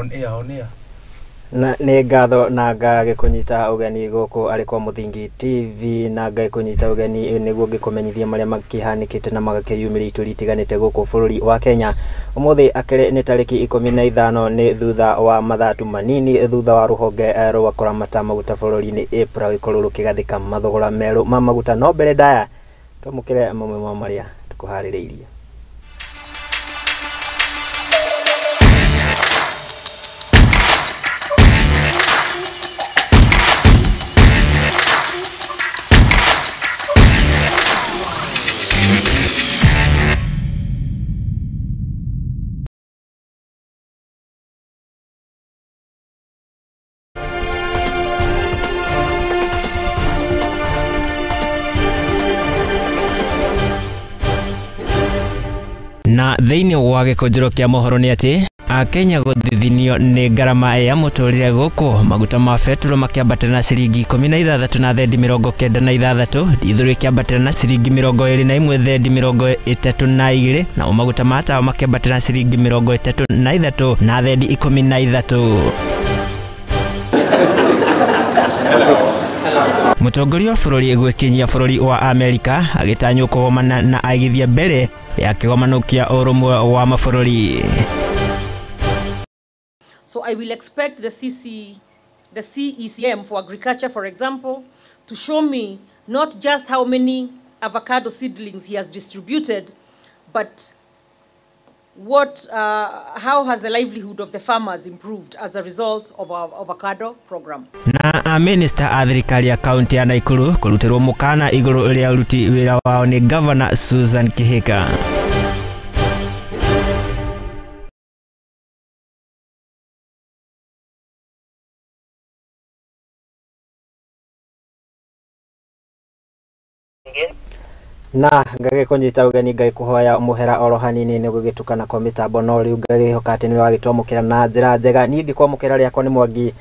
On air, on air. Na nĩ ngatho na ngagĩkũnyita ũgeni gũkũ arĩ kwa Mũthingi TV na ngagĩkũnyita ũgeni nĩguo ngĩkũmenyithia marĩa makĩhanĩkĩte na magakĩyumĩria ituri itiganĩte gũkũ bũrũri wa Kenya. Ũmũthĩ akĩrĩ nĩ tarĩki 15 nĩ thutha wa mathaa manini thutha wa rũhonge rwa kũramata maguta bũrũri-inĩ EPRA gũkorwo rũkĩgathĩka mathogora merũ ma maguta. No mbere ndaya twamũkĩre mamwe ma marĩa tũkũharĩrĩirie. Na thĩinĩ wa gĩkũnjĩro kĩa mohoro nĩ atĩ Akenya gũthithinio nĩ ngarama ya mũtũrĩre gũkũ maguta ma betũrũ makĩambatĩra na ciringi 16 na thendi 96, ndithũrũ ĩkĩambatĩra na ciringi 21 thendi 32, namo maguta ma tawa makĩambatĩra na ciringi 33 na thendi 13. Mũtongoria wa bũrũri gwĩkinyia bũrũri wa Amerika agĩtanywo kũgomana na aigithia mbere ya kĩgomano kĩa ũrũmwe wa mabũrũri. So I will expect the CECM for agriculture, for example, to show me not just how many avocado seedlings he has distributed, but what, how has the livelihood of the farmers improved as a result of our avocado program. Na minister a thirikari ya kaunti ya Nakuru kũrutĩrwo mũkana igũrũ rĩa ũruti wĩra wao nĩ Governor Susan Kihika. Na ngagĩkũnyita ũgeni ngagĩkũhoya mũhera oro hanini nĩ gũgĩtukana kwa mĩtambo, no rĩu ngagĩhoka atĩ nĩ wagĩtwamũkĩra na njĩra njega. Niĩ ngĩkwamũkĩra rĩakwa nĩ Mwangi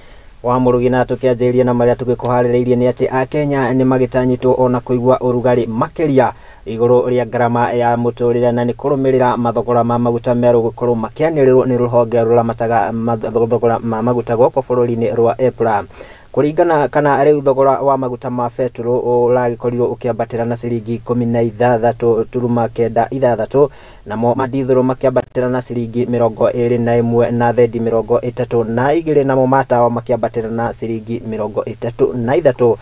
wa Mũrugi, na tũkĩanjĩrĩria na marĩa tũgĩkũharĩrĩirie nĩ atĩ Akenya nĩ magĩtanyĩtwo ona kũigua ũrugarĩ makĩria igũrũ rĩa ngarama ya mũtũrĩre, na nĩ kũrũmĩrĩra mathogora ma maguta merũ gũkorwo makĩanĩrĩrwo nĩ rũhonge rũramataga mathogora ma maguta gũkũ bũrũri-inĩ rwa EPRA. Kũringana kana rĩu thogora wa maguta ma betũrũ ũragĩkorirwo ũkĩambatĩra na ciringi 16.96, namo mandithũrũ makĩambatĩra na ciringi 21 na thendi 32, namo matawa makĩambatĩra na ciringi 33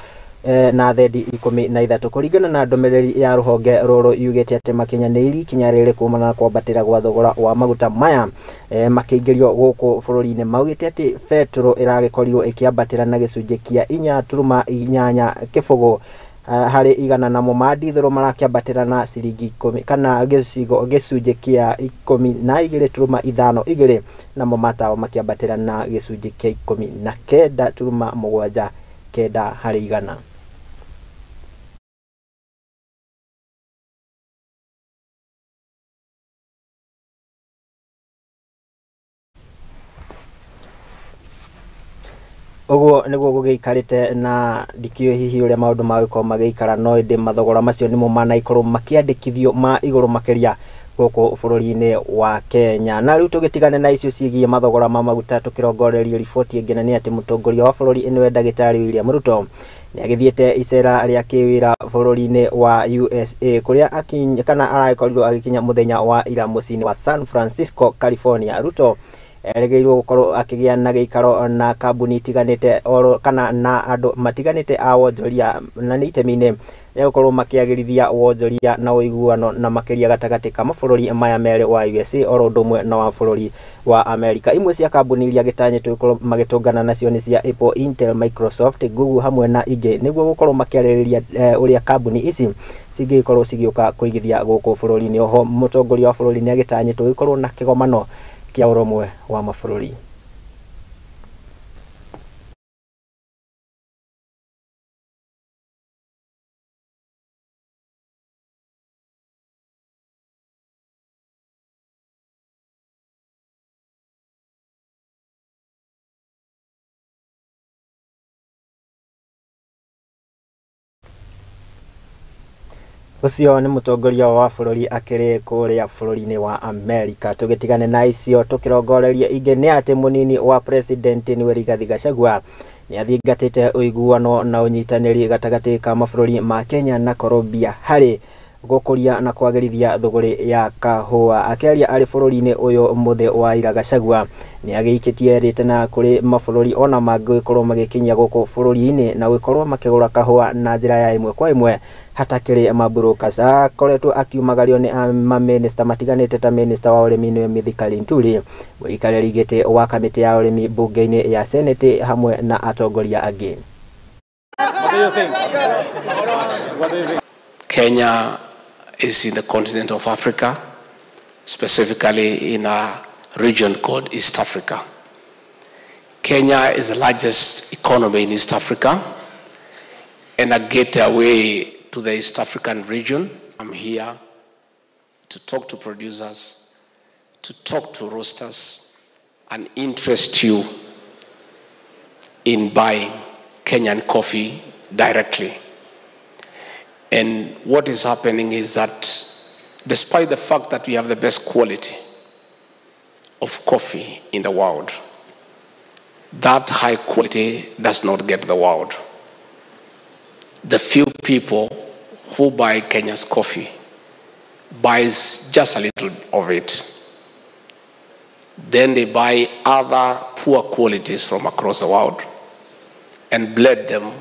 na thendi 13. Kũringana na ndũmĩrĩri ya rũhonge rũrũ yugĩte atĩ makinyanĩirie ikinya rĩrĩ kumana na kwambatĩra gwa thogora wa maguta maya makĩingĩrio gũkũ bũrũri-inĩ. Maugĩte atĩ betũrũ ĩragĩkorirwo ĩkĩambatĩra na gĩcunjĩ kĩa 4.80 harĩ igana, namo mandithũrũ marakĩambatĩra na ciringi 10 kana gĩcunjĩ kĩa 12.52, namo matawa makĩambatĩra na gĩcunjĩ kĩa 19.79 harĩ igana. Ũguo nĩguo gũgĩikarĩte, na ndikĩũĩ hihi ũrĩa maũndũ magĩkorwo magĩikara, no ĩndĩ mathogora macio nĩmo manaikorwo makĩandĩkithio ma igũrũ makĩria gũkũ bũrũri-inĩ wa Kenya. Na rĩu tũgĩtigane na icio ciĩgiĩ mathogora ma maguta, tũkĩrongorerio riboti ĩngĩ, na nĩ atĩ mũtongoria wa bũrũri nĩwe ndagĩtarĩ William Ruto nĩ agĩthiĩte icera rĩa kĩwĩra bũrũri-inĩ wa USA kũrĩa kana aragĩkorirwo agĩkinya mũthenya wa ira mũciĩ-inĩ wa San Francisco, California. Ruto erĩgĩrĩirwo gũkorwo akĩgĩa na gĩikaro na kambuni itiganĩte oro kana na andũ matiganĩte a wonjoria, na nĩ itemi-inĩ rĩa gũkorwo makĩagĩrithia wonjoria na ũiguano na makĩria gatagatĩ ka mabũrũri maya merĩ wa USA oro ũndũ ũmwe na wa bũrũri wa Amerika. Imwe cia kambuni iria gĩtanyĩtwo gũkorwo magĩtũngana nacio nĩ cia Apple, Intel, Microsoft, Google hamwe na ingĩ, nĩguo gũkorwo makĩarĩrĩria ũrĩa kambuni ici cingĩkorwo cigĩũka kũigithia gũkũ bũrũri-inĩ. Oho mũtongoria wa bũrũri nĩ agĩtanyĩtwo gũkorwo na kĩgomano kĩa ũrũmwe wa mabũrũri. Ũcio nĩ mũtongoria wa bũrũri akĩrĩ kũrĩa bũrũri-inĩ wa Amerika. Tũgĩtigane na icio tũkĩrongoreria ingĩ nĩ atĩ mũnini wa president nĩwe Rigathi Gachagua nĩ athingatĩte ũiguano na ũnyitanĩri gatagatĩ ka mabũrũri ma Kenya na Colombia harĩ gũkũria na kwagĩrithia thũgũrĩ ya kahũa. Akĩaria arĩ bũrũri-inĩ ũyũ mũthĩ wa ira, Gachagua nĩ agĩikĩtie rĩtana kũrĩ mabũrũri ona mangĩkorwo magĩkinyia gũkũ bũrũri-inĩ na gũkorwo makĩgũra kahũa na njĩra ya ĩmwe kwa ĩmwe hatakĩrĩ mabrokers. Akoretwo akiumagario nĩ mamĩnĩsta matiganĩte ta mĩnĩsta wa ũrĩmi nĩwe Mithika Linturi, mũikarĩri gĩtĩ wa kamĩtĩ ya ũrĩmi mbunge-inĩ ya Senate hamwe na atongoria angĩ. What do you think? What do you think? Kenya is in the continent of Africa, specifically in a region called East Africa. Kenya is the largest economy in East Africa and a gateway to the East African region. I'm here to talk to producers, to talk to roasters, and interest you in buying Kenyan coffee directly. And what is happening is that despite the fact that we have the best quality of coffee in the world, that high quality does not get to the world. The few people who buy Kenya's coffee buys just a little of it. Then they buy other poor qualities from across the world and blend them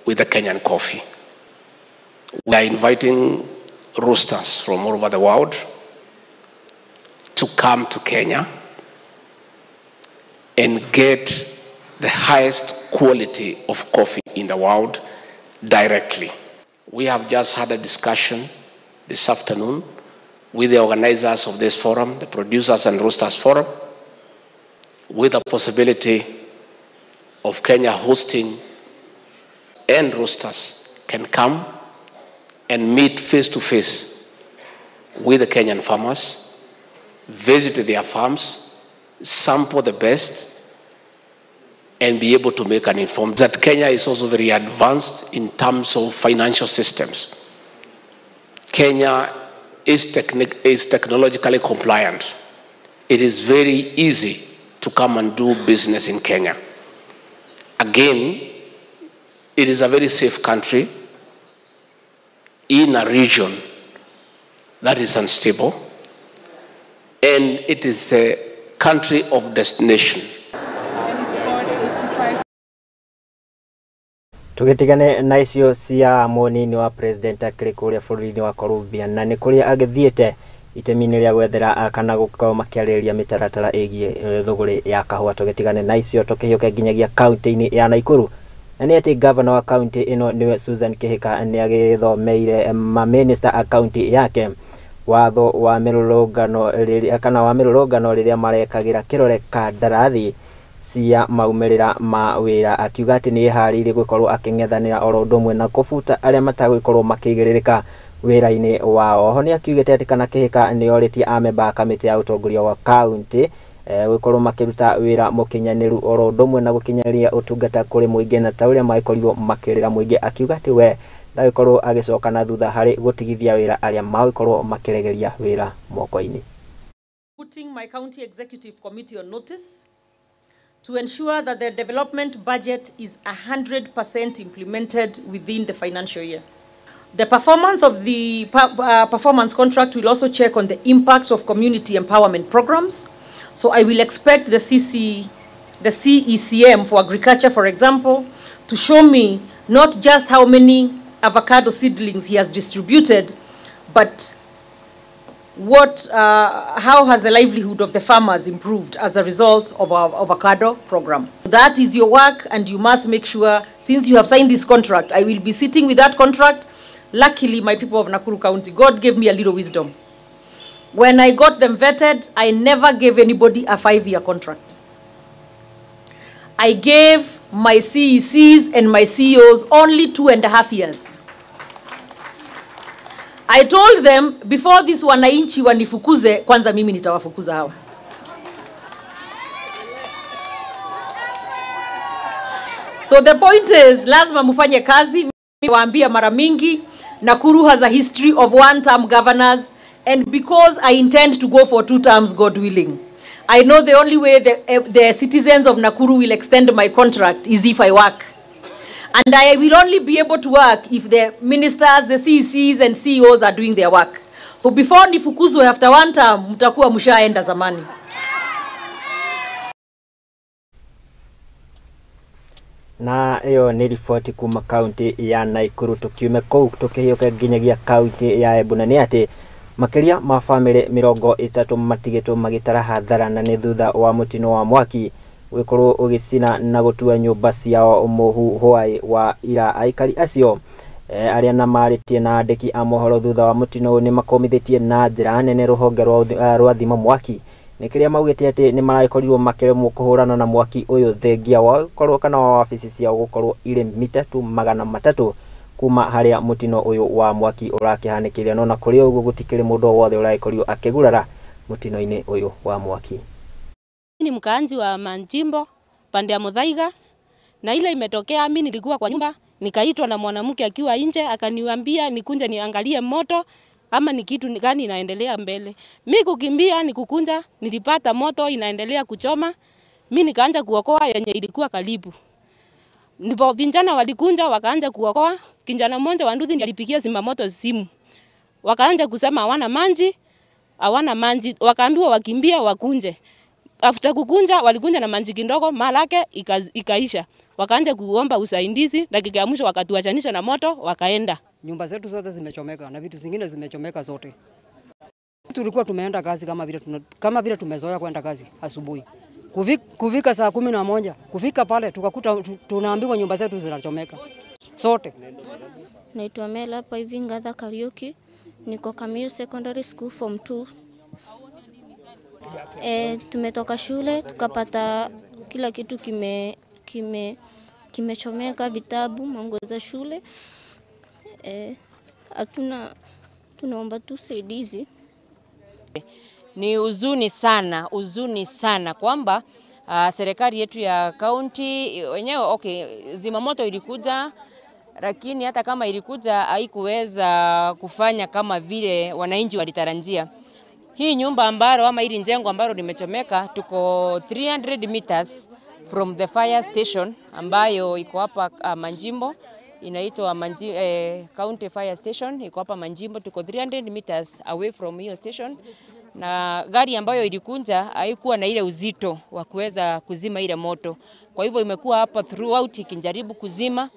with the Kenyan coffee. We are inviting roasters from all over the world to come to Kenya and get the highest quality of coffee in the world directly. We have just had a discussion this afternoon with the organizers of this forum, the Producers and Roasters Forum, with the possibility of Kenya hosting, and roasters can come and meet face to face with the Kenyan farmers, visit their farms, sample the best, and be able to make an informed. That Kenya is also very advanced in terms of financial systems. Kenya is technologically compliant. It is very easy to come and do business in Kenya. Again, it is a very safe country in a region that is unstable, and it is the country of destination. Tũgĩtigane na icio cia mũnini wa president akĩrĩ kũrĩa bũrũri-inĩ wa Colombia na nĩ kũrĩa agĩthiĩte itemi-inĩ rĩa gwethera kana gũkorwo makĩarĩrĩria mĩtaratara ĩgiĩ thũgũrĩ ya kahũa. Tũgĩtigane na icio tũkĩhiũke nginyagia kaunti-inĩ ya Nakuru, na nĩ atĩ gavana wa kaunti ĩno nĩwe Susan Kihika nĩ agĩthomeire mamĩnĩsta a kaunti yake watho wa mĩrũrũngano rĩrĩa kana wa mĩrũrũngano rĩrĩa marekagĩra kĩrore kandarathi cia maumĩrĩra ma wĩra, akiuga atĩ nĩ eharĩirie gũkorwo akĩng'ethanĩra oro ũndũ ũmwe na kũbuta arĩa matagũkorwo makĩigĩrĩrĩka wĩra-inĩ wao. Oho nĩ akiugĩte atĩ kana Kihika nĩ orĩtie amemba a kamĩtĩ ya ũtongoria wa kaunti gũkorwo makĩruta wĩra mũkinyanĩru oro ũndũ ũmwe na gũkinyanĩria ũtungata kũrĩ mũingĩ na ta ũrĩa magĩkorirwo makĩrĩra mũingĩ, akiuga atĩ we ndagĩkorwo agĩcoka na thutha harĩ gũtigithia wĩra arĩa magĩkorwo makĩregeria wĩra moko-inĩ. Putting my county executive committee on notice to ensure that the development budget is 100% implemented within the financial year. The performance of the performance contract will also check on the impact of community empowerment programs. So I will expect the CECM for agriculture, for example, to show me not just how many avocado seedlings he has distributed, but what, how has the livelihood of the farmers improved as a result of our avocado program. That is your work, and you must make sure, since you have signed this contract, I will be sitting with that contract. Luckily, my people of Nakuru County, God gave me a little wisdom. When I got them vetted, I never gave anybody a 5-year contract. I gave my CECs and my CEOs only 2.5 years. I told them, before this wananchi wanifukuze, kwanza mimi nitawafukuza hawa. So the point is, lazima mufanye kazi, waambia mara mingi, Nakuru has a history of one-term governors, and because I intend to go for 2 terms, God willing, I know the only way the citizens of Nakuru will extend my contract is if I work. And I will only be able to work if the ministers, the CECs and CEOs are doing their work. So before nifukuzwe after 1 term, mtakuwa mshaenda zamani. Na iyo ni riboti kuma kaunti ya Nakuru tukiume kuu tukihiuka nginyagia kaunti ya Embu, na ni ati makiria ma family 30 matigĩtwo magĩtara hathara na nĩ thutha wa mũtino wa mwaki gũkorwo ũgĩcina na gũtua nyũmba ciao mũhu hwai wa ira. Aikari acio arĩa na marĩtie na andĩki a mohoro thutha wa mũtino ũyũ nĩ makomithĩtie na njĩra nene rũhonge rwa thima mwaki nĩ kĩrĩa maugĩte atĩ nĩ maragĩkorirwo makĩremwo kũhũrana na mwaki ũyũ thengia wa gũkorwo kana wa wabici ciao gũkorwo irĩ mita tu 300 kuma harĩa mũtino ũyũ wa mwaki ũrakĩhanĩkĩire. No na kũrĩ ũguo gũtikĩrĩ mũndũ o wothe ũragĩkorirwo akĩgurara mũtino-inĩ ũyũ wa mwaki. Ni mkaanji wa Manjimbo pande ya Muthaiga, na ile imetokea mimi nilikuwa kwa nyumba nikaitwa na mwanamke akiwa nje akaniambia nikunje niangalie moto ama ni kitu gani inaendelea mbele. Mimi kukimbia nikukunja nilipata moto inaendelea kuchoma. Mimi nikaanza kuokoa yenye ilikuwa karibu. Ndipo vijana walikunja wakaanza kuokoa. Kijana mmoja wa nduthi ndiye alipigia zimamoto simu. Wakaanza kusema hawana maji, hawana maji, wakaambiwa wakimbia wakunje. After kukunja walikunja na maji kidogo, mara yake ikaisha. Wakaanza kuomba usaidizi, dakika ya mwisho wakatuachanisha na moto wakaenda. Nyumba zetu zote zimechomeka na vitu zingine zimechomeka zote. Tulikuwa tumeenda kazi kama vile tumezoea kwenda kazi asubuhi. Kufika saa 11, kufika pale tukakuta tunaambiwa nyumba zetu zinachomeka sote. Naitwa Mela hapa hivi Ngatha Kariuki, niko Kamiu Secondary School form 2. Tumetoka shule tukapata kila kitu kimechomeka, vitabu, manguo za shule. Hatuna, tunaomba tu usaidizi. Ni huzuni sana kwamba serikali yetu ya kaunti wenyewe, okay, zimamoto ilikuja, lakini hata kama ilikuja haikuweza kufanya kama vile wananchi walitarajia. Hii nyumba ambalo ama hili jengo ambalo limechomeka, tuko 300 meters from the fire station ambayo iko hapa Manjimbo, inaitwa County Fire Station, iko hapa Manjimbo. Tuko 300 meters away from hiyo station, na gari ambayo ilikunja haikuwa na ile uzito wa kuweza kuzima ile moto. Kwa hivyo imekuwa hapa throughout ikijaribu kuzima,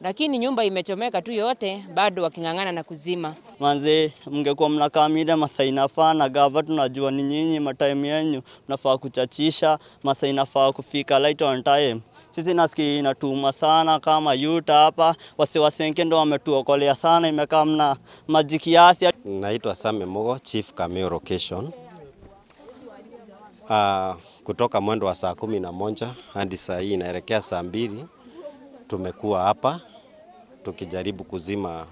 lakini nyumba imechomeka tu yote, bado wakingangana na kuzima. Manze mngekuwa mnakaa mida masaa inafaa na gava, tunajua ni nyinyi matime yenu mnafaa kuchachisha, masaa inafaa kufika light on time. Sisi nasikia inatuma sana kama yuta hapa, wasiwasenke ndo wametuokolea sana, imekaa mna maji kiasi. Naitwa Same Mugo, Chief Kameo Location. Kutoka mwendo wa saa 11 hadi saa hii inaelekea saa 2 tumekuwa hapa tukijaribu kuzima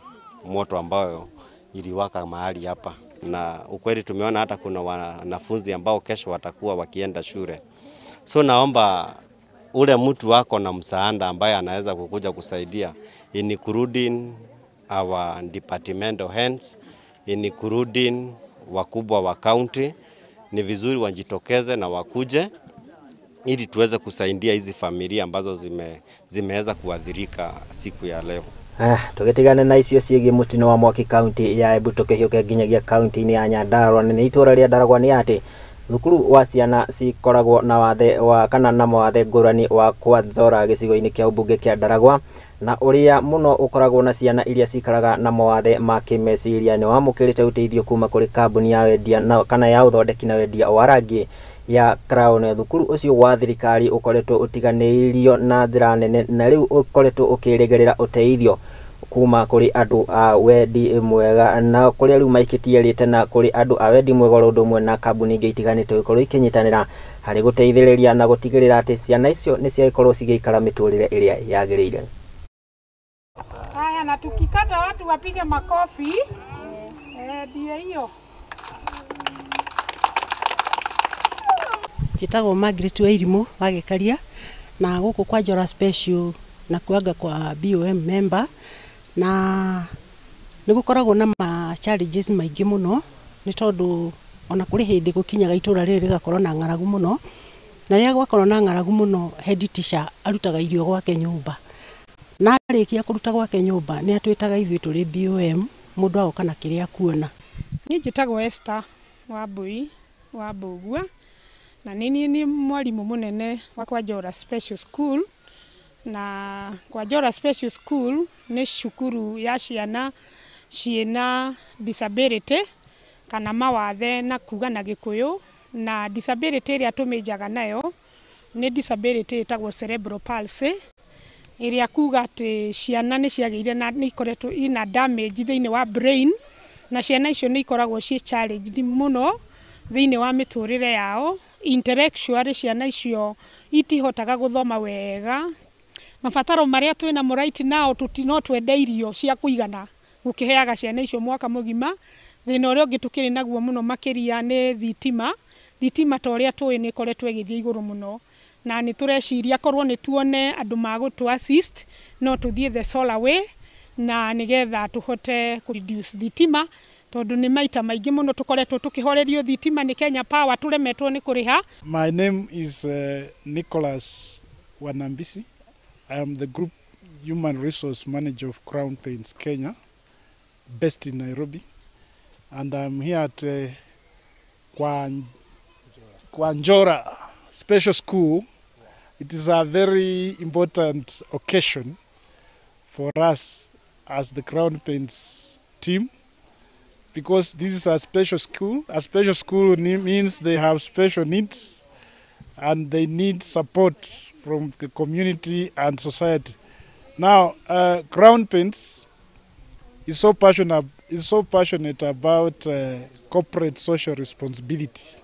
moto ambayo iliwaka mahali hapa, na ukweli tumeona hata kuna wanafunzi ambao kesho watakuwa wakienda shule. So naomba ule mtu wako na msaada ambaye anaweza kukuja kusaidia, including our departmental hands, including wakubwa wa county, ni vizuri wajitokeze na wakuje ili tuweze kusaidia hizi familia ambazo zimeweza kuathirika siku ya leo. Tugitigane na icio ciĩgiĩ mũtino wa mwaki kaunti ya Embu tukihiũke nginyagia kaunti-inĩ ya Nyandarua. Nĩ itũra rĩa Ndaragwa nĩ atĩ thukuru wa ciana cikoragwo na wathe wa kana na mawathe ngũrani wa Kwanzora gĩcigo-inĩ kĩa ũmbunge kĩa Ndaragwa, na ũrĩa mũno ũkoragwo na ciana iria cikaraga na mawathe ma kĩmeciria nĩ wamũkĩrĩte ũteithio kuma kũrĩ kambuni ya wendia na kana ya ũthondeki na wendia wa rangi ya Crown. Thukuru ũcio wa thirikari ũkoretwo ũtiganĩirio na njĩra nene na rĩu ũkoretwo ũkĩrĩgĩrĩra ũteithio kuma kũrĩ andũ a wendi mwega, na kũrĩa rĩu maikĩtie rĩte na kũrĩ andũ a wendi mwega oro ũndũ ũmwe na kambuni ingĩ itiganĩte gũkorwo ikĩnyitanĩra harĩ gũteithĩrĩria na gũtigĩrĩra atĩ ciana icio nĩ ciagĩkorwo cigĩikara mĩtũrĩre ĩrĩa yagĩrĩire. Haya, na tukikata watu wapige makofi. Ndio hiyo. Njĩtagwo Margaret Wairimu wa Gĩkaria, na gũkũ kwa Njora Special na kuanga kwa BOM member, na Nĩ gũkoragwo na ma challenges maingĩ mũno nĩ tondũ ona kũrĩ hĩndĩ gũkinyaga itũra rĩrĩ rĩgakorwo na ng'aragu mũno, na rĩrĩa gwakorwo na ng'aragu mũno head teacher arutaga irio gwake nyũmba, na arĩkia kũruta gwake nyũmba nĩ atwĩtaga ithuĩ tũrĩ BOM mũndũ agoka na kĩrĩa akuona. Niĩ njĩtagwo Esther Wambui wa Mbũgua na nĩ niĩ nĩ mwarimũ mũnene wa Kwanjora Special School. Na Kwanjora Special School nĩ cukuru ya ciana ciĩna disability kana mawathe na kuga na Gĩkũyũ, na disability ĩrĩa tũmĩnjaga nayo nĩ disability ĩtagwo cerebral palsy, ĩrĩa kuga atĩ ciana nĩ ciagĩire na nĩ ikoretwo ina damage thĩinĩ wa brain, na ciana icio nĩ ikoragwo ciĩ challenged mũno thĩinĩ wa mĩtũrĩre yao. Intellectually ciana icio itihotaga gũthoma wega. Mabataro marĩa twĩnamo right now no twende irio cia kũigana gũkĩheaga ciana icio mwaka mũgima. Thĩna ũrĩa ũngĩ tũkĩrĩ naguo mũno makĩria nĩ thitima. Thitima ta ũrĩa tũĩ nĩ ĩkoretwo ĩgĩthiĩ igũrũ mũno, na nĩ tũreciria korwo nĩ tuone andũ magũtũ assist no tũthiĩ the solar way na nĩgetha tũhote kũ reduce thitima, tondũ nĩ maita maingĩ mũno tũkoretwo tũkĩhorerio thitima nĩ Kenya Power tũremetwo nĩ kũrĩha. My name is Nicholas Wanambisi. I am the Group Human Resource Manager of Crown Paints Kenya, based in Nairobi. And I'm here at Kwanjora Special School. It is a very important occasion for us as the Crown Paints team, because this is a special school. A special school means they have special needs and they need support from the community and society. Now, Crown Paints is so passionate about corporate social responsibility,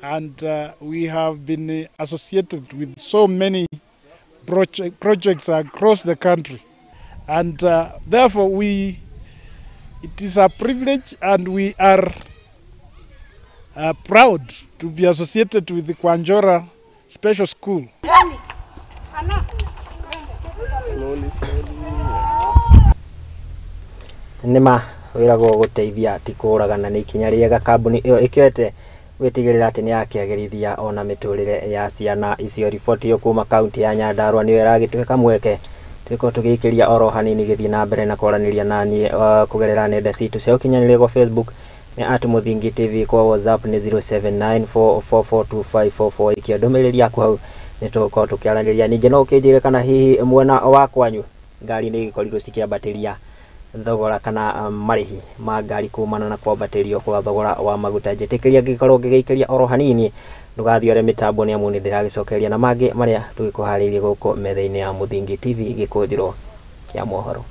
and we have been associated with so many projects across the country, and therefore it is a privilege, and we are proud to be associated with the Kwanjora Special School. Nĩma wĩragwo gũteithia ti kũragana nĩ ikinya rĩega kambuni ĩyo ĩkĩoete gwĩtigĩrĩra atĩ nĩ yakĩagĩrithia ona mĩtũrĩre ya ciana icio. Riboti ĩyo kuma kaunti ya Nyandarua nĩyo ĩragĩtũhe kamweke twĩkorwo tũgĩikĩria oro hanini gĩthiĩ na mbere na kwaranĩria naniĩ kũgerera nenda citũ cia ũkinyanĩria kwa Facebook nĩ @Mũthingi TV, kwa WhatsApp nĩ 0794442544. Ikia ndũmĩrĩri yaku hau nĩ tũgũkorwo tũkĩaranĩria. Ningĩ no ũkĩnjĩre kana hihi mwena wa kwanyu ngari nĩ igĩkorirwo cikĩambatĩria thogora kana marĩhi ma ngari kumana na kwambatĩrio kwa thogora wa maguta. Njĩtĩkĩria ngĩkorwo ngĩgĩikĩria oro hanini ndũgathiore mĩtambo nĩ amu nĩ ndĩragĩcokeria na mangĩ marĩa tũgĩkũharĩirie gũkũ metha-inĩ ya Mũthingi TV gĩkũnjĩro kĩa mohoro.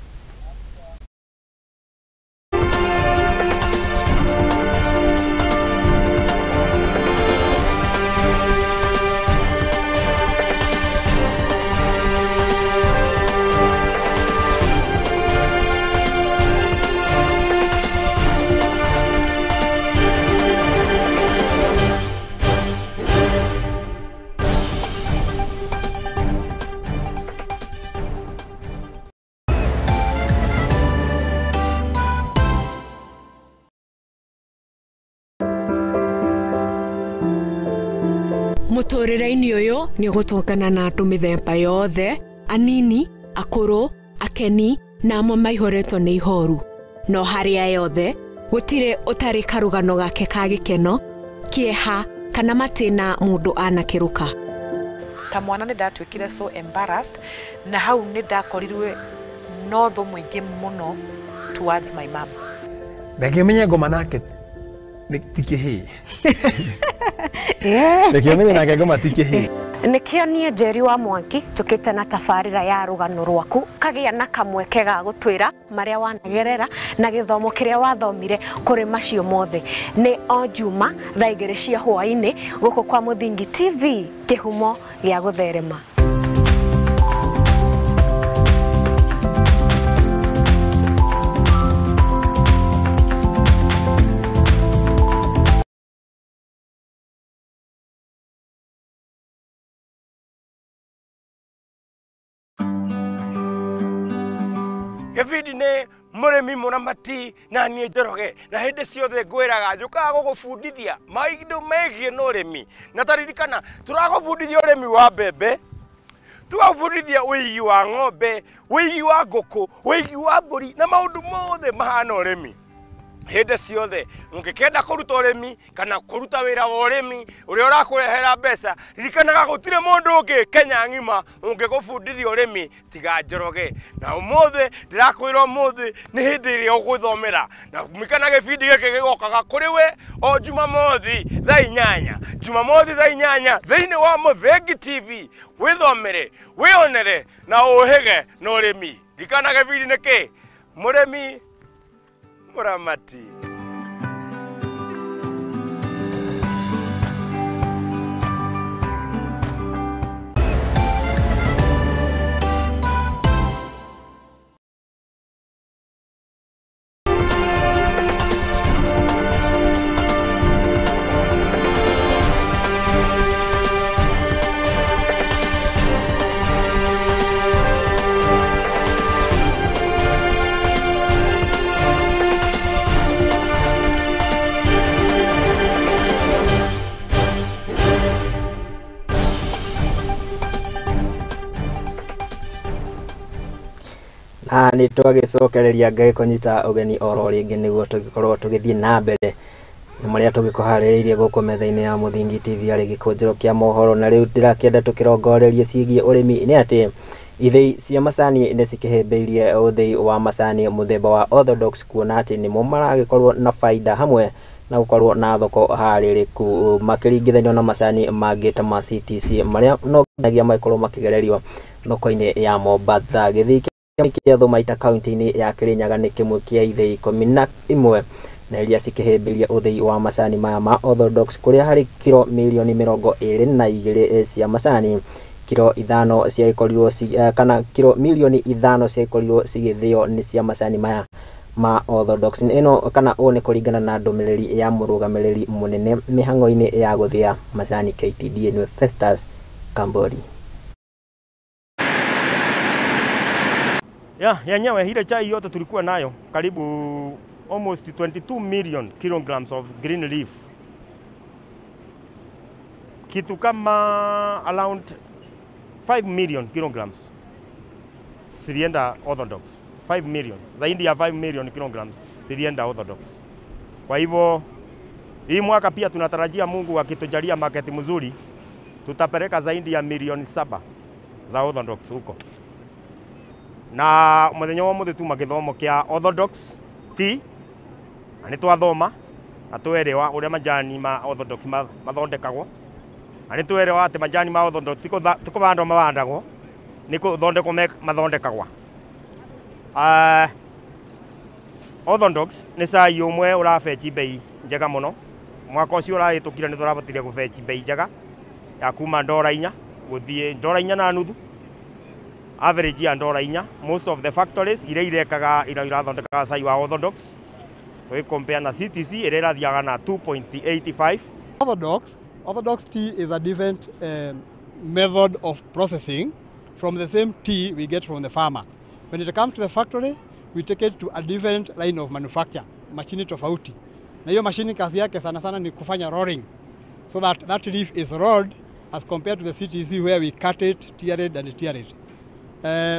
Mũtũrĩre-inĩ ũyũ nĩ ũgũtũngana na andũ mĩthemba yothe, anini, akũrũ, akeni na amwe maihũrĩtwo nĩ ihoru. No harĩa yothe gũtirĩ ũtarĩ karũgano gake ka gĩkeno, kĩeha kana matĩna mũndũ anakĩrũka. Ta mwana nĩ ndatuĩkire so embarrassed, na hau nĩ ndakorirwe no thũ mũingĩ mũno towards my mom. Reke menye ngoma nake ti kĩhĩĩ. Reke menye nake ngoma ti kĩhĩĩ. Nĩkĩo niĩ Njeri wa Mwangi njũkĩte na tabarĩra ya rũgano rwaku kagĩa na kamweke ga gũtwĩra marĩa wanagerera na gĩthomo kĩrĩa wathomire kũrĩ macio mothe. Nĩ o Juma thaa 2 cia hwaĩ-inĩ gũkũ kwa Mũthingi TV, kĩhumo gĩa gũtherema. Gĩbindi nĩ Mũrĩmi Mũramati na niĩ Njoroge, na hĩndĩ ciothe ngwĩraga njũkaga gũgũbundithia maũndũ megiĩ na ũrĩmi. Na taririkana tũragũbundithia ũrĩmi wa mbembe, tũgagũbundithia ũigi wa ng'ombe, ũigi wa ngũkũ, ũigi wa mbũri na maũndũ mothe mahana ũrĩmi. Hĩndĩ ciothe ũngĩkenda kũruta ũrĩmi kana kũruta wĩra wa ũrĩmi ũrĩa ũrakũrehera mbeca, ririkanaga gũtirĩ mũndũ ũngĩ Kenya ng'ima ũngĩgũbundithia ũrĩmi tiga Njoroge. Na ũmũthĩ ndĩrakwĩra ũmũthĩ nĩ hĩndĩ ĩrĩa ũgwĩthomera, na ririkana gĩbindi gĩkĩ gĩgokaga kũrĩ we o Jumamothi thaa 8, Jumamothi thaa 8 thĩinĩ wa Mũthengi TV. Wĩthomere, wĩonere na ũhĩge na ũrĩmi. Ririkana gĩbindi nĩ kĩ? Mũrĩmi Mũramati. Na nĩ twagĩcokereria Ngai kũnyita ũgeni oro rĩngĩ nĩguo tũgĩkorwo tũgĩthiĩ na mbere na marĩa tũgĩkũharĩrĩirie gũkũ metha-inĩ ya Mũthingi TV arĩ gĩkũnjĩro kĩa mohoro. Na rĩu ndĩrakĩenda tũkĩrongorerie ciĩgiĩ ũrĩmi nĩ atĩ ithĩi cia macani nĩ cikĩhĩmbĩirie ũthĩi wa macani mũthemba wa Orthodox, kuona atĩ nĩmo maragĩkorwo na baida hamwe na gũkorwo na thoko harĩrĩku makĩringithanio na macani mangĩ ta ma CTC marĩa no nginyagia magĩkorwo makĩgererio thoko-inĩ ya Mombatha. Gĩthii kĩa Thumaita kaunti-inĩ ya Kirinyaga nĩ kĩmwe kĩa ithĩi 11 na iria cikĩhĩmbĩria ũthĩi wa macani maya ma Orthodox, kũrĩa harĩ kiro mirioni 22 cia macani, kiro 5 ciagĩkorirwo kana kiro mirioni 5 ciagĩkorirwo cigĩthĩo nĩ cia macani maya ma Orthodox. Ĩno kana ũũ nĩ kũringana na ndũmĩrĩri ya mũrũgamĩrĩri mũnene mĩhang'o-inĩ ya gũthĩa macani KTDA nĩwe Festus Kambori. Ya, yenyewe ile chai yote tulikuwa nayo karibu almost 22 million kilograms of green leaf, kitu kama around 5 million kilograms zilienda Orthodox. 5 million, zaidi ya 5 million kilograms zilienda Orthodox. Kwa hivyo hii mwaka pia tunatarajia Mungu akitujalia market mzuri tutapeleka zaidi ya milioni 7 za Orthodox huko. Na muthenya wa muthi tuma githomo kia Orthodox tea na nitwathoma na twerewa uria majani ma Orthodox mathondekagwo, na nitwerewa ati majani ma Orthodox ti kũbandwo mabandagwo, ni kuthondekwo mathondekagwa. Orthodox ni cai umwe urabeci bei njega muno. Mwaka ucio urahĩtũkire nĩtũrabotire gũbeci bei njega ya kuma $4 gũthiĩ $4.50, average ya $4. Most of the factories iria irekaga ira irathondekaga cai wa Orthodox tũgĩ compare na CTC ĩrĩa ĩrathiaga na 2.85. Orthodox tea is a different method of processing from the same tea we get from the farmer. When it comes to the factory, we take it to a different line of manufacture, machine tofauti. Na hiyo machine kazi yake sana sana ni kufanya rolling, so that that leaf is rolled as compared to the CTC where we cut it, tear it and tear it.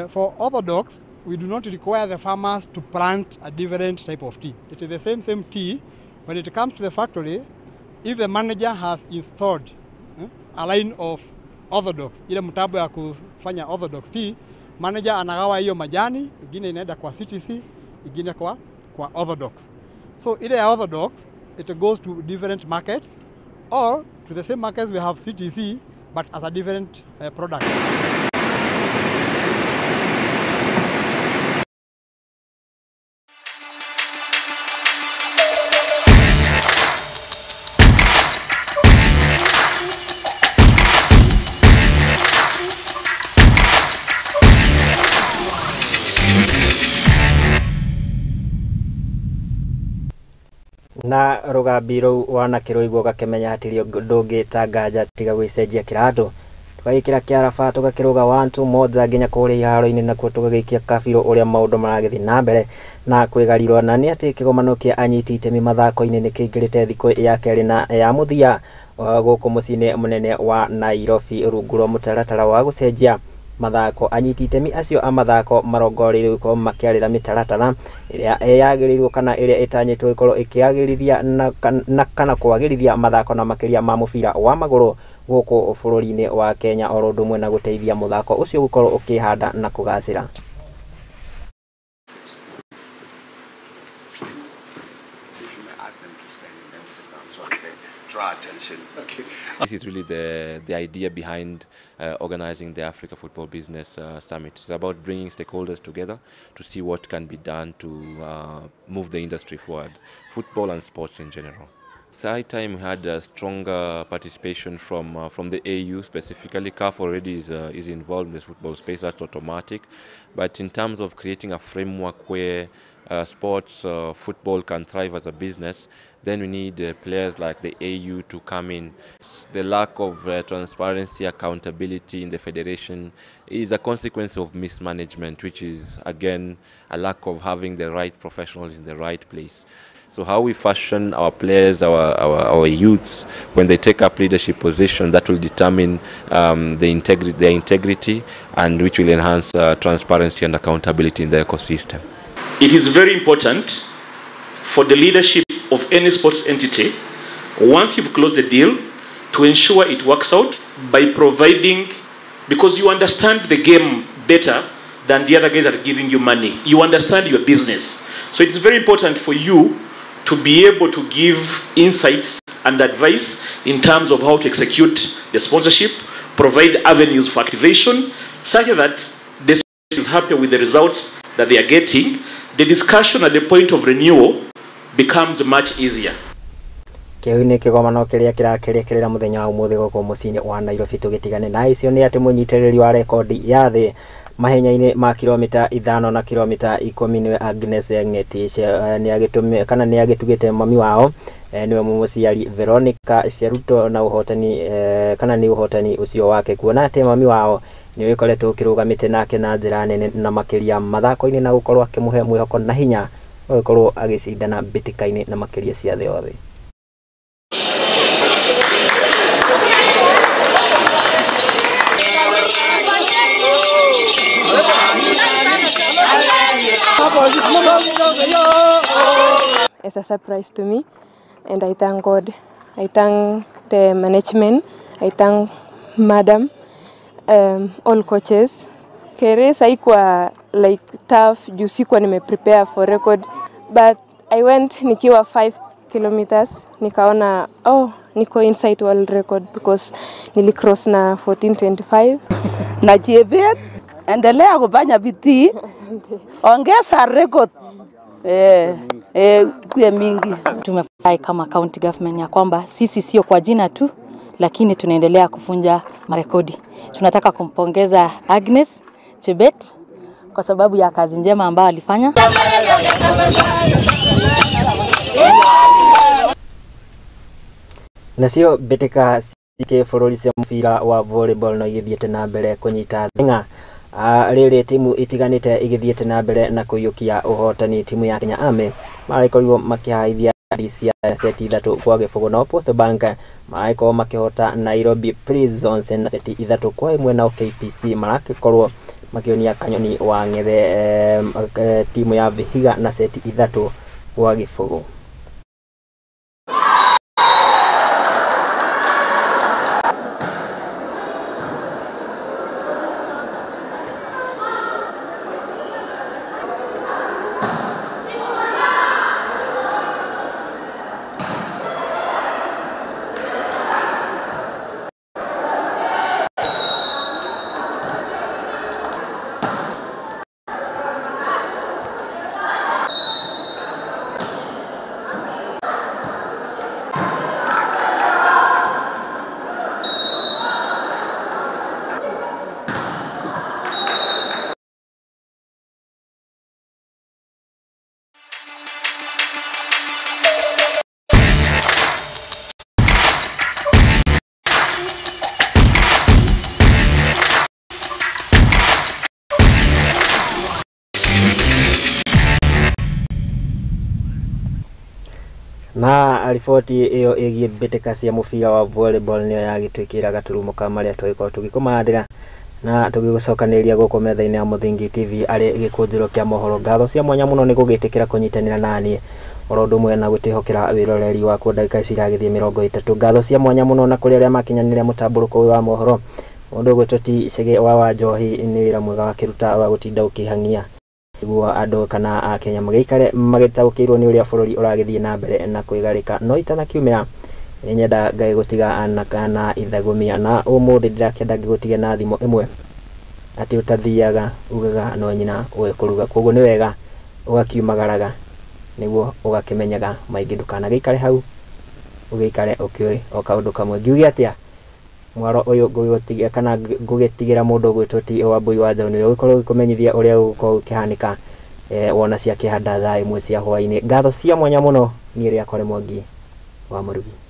For Orthodox, we do not require the farmers to plant a different type of tea. It is the same tea. When it comes to the factory, if the manager has installed a line of Orthodox, ile mtambo ya kufanya Orthodox tea, manager anagawa hiyo majani, ingine inaenda kwa CTC, ingine kwa Orthodox. So ile ya Orthodox, it goes to different markets, or to the same markets we have CTC, but as a different product. Na rũgambi rũu wanakĩrũigua ũgakĩmenya hatirĩ ũndũ ũngĩ ta nganja tiga gwĩcenjia kĩratũ. Tũgagĩkĩra kĩaraba tũgakĩrũga 1 2 moja nginya kũrĩa iharo-inĩ nakuo tũgagĩikia kabirũ ũrĩa maũndũ maragĩthiĩ na mbere na kwĩgarirwo. Na nĩ atĩ kĩgomano kĩa anyiti itemi mathako-inĩ nĩ kĩingĩrĩte thikũ ya kerĩ na ya mũthia gũkũ mũciĩ-inĩ mũnene wa Nairobi rungu rwa mũtaratara wa gũcenjia mathako. Anyiti itemi acio a mathako marongoreirio gũkorwo makĩarĩra mĩtaratara ĩrĩa yagĩrĩirwo kana ĩrĩa ĩtanyĩtwo ĩkorwo ĩkĩagĩrithia na kana kwagĩrithia mathako na makĩria ma mũbira wa magũrũ gũkũ bũrũri-inĩ wa Kenya, oro ũndũ ũmwe na gũteithia mũthako ũcio gũkorwo ũkĩhanda na kũgacĩra. This is really the idea behind organizing the Africa Football Business Summit. It's about bringing stakeholders together to see what can be done to move the industry forward, football and sports in general. It's high time we had a stronger participation from the AU specifically. CAF already is involved in this football space, that's automatic. But in terms of creating a framework where sports, football can thrive as a business, then we need players like the AU to come in. The lack of transparency, accountability in the federation is a consequence of mismanagement, which is again a lack of having the right professionals in the right place. So how we fashion our players, our youths, when they take up leadership position, that will determine their integrity, and which will enhance transparency and accountability in the ecosystem. It is very important for the leadership of any sports entity, once you've closed the deal, to ensure it works out by providing, because you understand the game better than the other guys that are giving you money. You understand your business. So it's very important for you to be able to give insights and advice in terms of how to execute the sponsorship, provide avenues for activation, such that the sponsor is happy with the results that they are getting. The discussion at the point of renewal becomes much easier. Kĩu nĩ kĩgomano kĩrĩa kĩrakĩrĩkĩrĩra mũthenya wa ũmũthĩ gũkũ mũciĩ-inĩ wa Nairobi. Tũgĩtigane na icio nĩ atĩ mũnyitĩrĩri wa rekondi ya thĩ mahenya-inĩ ma kilomita 5 na kilomita 10 nĩwe Agnes Ngetich kana nĩ agĩtugĩte mami wao nĩwe mũmũciari Veronica Cheruto na ũhotani kana nĩ ũhotani ũcio wake, kuona atĩ mami wao nĩ ũkoretwo ũkĩrũgamĩte nake na njĩra nene na makĩria mathako-inĩ na gũkorwo akĩmũhe mwĩhoko na hinya wa gũkorwo agĩcindana mbĩtĩka-inĩ na makĩria cia thĩ yothe. It's a surprise to me, and I thank God. I thank the management. I thank Madam, all coaches. Race haikuwa like tough juu sikuwa nime prepare for record, but I went nikiwa 5 kilometers nikaona oh, niko inside world record because nilicross na 14:25. Na Chebet, endelea kufanya bidii, ongeza record kuwe mingi. Tumefurahi kama county government ya kwamba sisi sio kwa jina tu, lakini tunaendelea kufunja marekodi. Tunataka kumpongeza Agnes Chebet kwa sababu ya kazi njema ambayo alifanya. Nacio mbĩtĩka cia bũrũri cia mũbira wa volleyball no igĩthiĩte na mbere kũnyita thing'a. Rĩrĩ timu itiganĩte igĩthiĩte na mbere na kũiyũkia ũhotani. Timu ya Kenya Army maragĩkorirwo makĩhaithia DCI seti 3-0, nao Post Bank maragĩkorwo makĩhota Nairobi Prisons na seti 3-1, nao KPC maragĩkorwo makĩonia Kanyoni wa Ng'ethe timu ya Vihiga na seti 3-0. Na riboti ĩyo ĩgiĩ mbĩtĩka cia mũbira wa volleyball nĩyo yagĩtwĩkĩra gaturumo ka marĩa tũgĩkorwo tũgĩkũmathĩra na tũgĩgũcokanĩrĩria gũkũ metha-inĩ ya Mũthingi TV arĩ gĩkũnjĩro kĩa mohoro. Ngatho cia mwanya mũno nĩ gũgĩtĩkĩra kũnyitanĩra naniĩ oro ũndũ ũmwe na gwĩtĩhokera wĩroreri waku ndagĩka ici iragĩthiĩ 30. Ngatho cia mwanya mũno na kũrĩ arĩa makinyanĩire mũtambũrũko ũyũ wa mohoro. Mũndũ ũgwĩtwo ti Chege wa Wanjohi nĩ wĩra mwega wakĩruta wa gũtinda ũkĩhang'ia nĩguo andũ kana akenya magĩikare magĩtaũkĩirwo nĩ ũrĩa bũrũri ũragĩthiĩ na mbere na kwĩgarĩka. No itanakiumĩra nĩ nyenda ngagĩgũtiga na kana ithagumia, na ũmũthĩ ndĩrakĩenda ngĩgũtige na thimo ĩmwe atĩ ũtathiaga ugaga no nyina ũĩ kũruga, koguo nĩ wega ũgakiumagaraga nĩguo ũgakĩmenyaga maingĩ. Ndũkanagĩikare hau ũgĩikare ũkĩũĩ o kaũndũ kamwe. Ngiuge atĩa mwaro ũyũ ngũgĩtiga kana ngũgĩtigĩra mũndũ ũgwĩtwo ti Wambui wa Njaũ nĩwe ũgĩkorwo ũgĩkũmenyithia ũrĩa ũgũkorwo ũkĩhanĩka wona ciakĩhanda thaa 1 cia hwaĩ-inĩ. Ngatho cia mwanya mũno niĩ rĩakwa Mwangi wa Mũrugi.